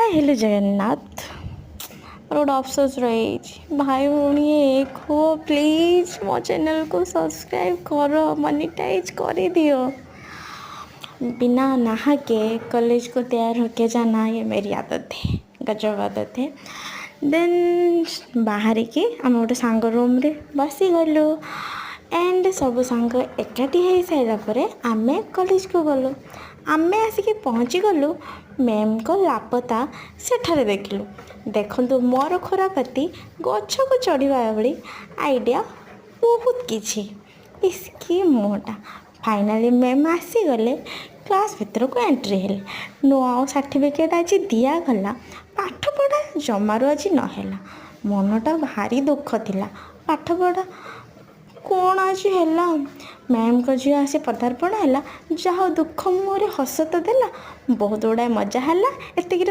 ହାଏ, hello, Jagannath. ମୋର ଗୋଟେ ଅଫସୋସ ରହିଯାଇଛି। ଭାଇ ଭଉଣୀ ଏକ ହୁଅ ପ୍ଲିଜ୍। ମୋ ଚ୍ୟାନେଲ୍କୁ ସବସ୍କ୍ରାଇବ୍ କର, ମନିଟାଇଜ୍ କରିଦିଅ। बिना नहा के कॉलेज को तैयार होके जाना, ये मेरी आदत है, गजब आदत है। ଦେନ୍ ବାହାରିକି ଆମେ ଗୋଟେ ସାଙ୍ଗ ରୁମ୍ରେ ବସିଗଲୁ ଆଣ୍ଡ ସବୁ ସାଙ୍ଗ ଏକାଠି ହେଇସାରିଲା ପରେ ଆମେ କଲେଜକୁ ଗଲୁ। ଆମେ ଆସିକି ପହଞ୍ଚିଗଲୁ, ମ୍ୟାମ୍ଙ୍କ ଲାପତା ସେଠାରେ ଦେଖିଲୁ। ଦେଖନ୍ତୁ, ମୋର ଖୁରାପାତି ଗଛକୁ ଚଢ଼ିବା ଭଳି ଆଇଡ଼ିଆ ବହୁତ କିଛି। ଇସ୍, କି ମୁହଁଟା! ଫାଇନାଲି ମ୍ୟାମ୍ ଆସିଗଲେ, କ୍ଲାସ୍ ଭିତରକୁ ଏଣ୍ଟ୍ରି ହେଲେ। ନୂଆ ଆଉ ସାର୍ଟିଫିକେଟ୍ ଆଜି ଦିଆଗଲା। ପାଠପଢ଼ା ଜମାରୁ ଆଜି ନହେଲା, ମନଟା ଭାରି ଦୁଃଖ ଥିଲା। ପାଠପଢ଼ା କ'ଣ ଆଜି ହେଲା? ମ୍ୟାମ୍ଙ୍କ ଝିଅ ଆସି ପଦାର୍ପଣ ହେଲା। ଯାହା ହଉ, ଦୁଃଖ ମୁହଁରେ ହସ ତ ଦେଲା। ବହୁତ ଗୁଡ଼ାଏ ମଜା ହେଲା। ଏତିକିରେ।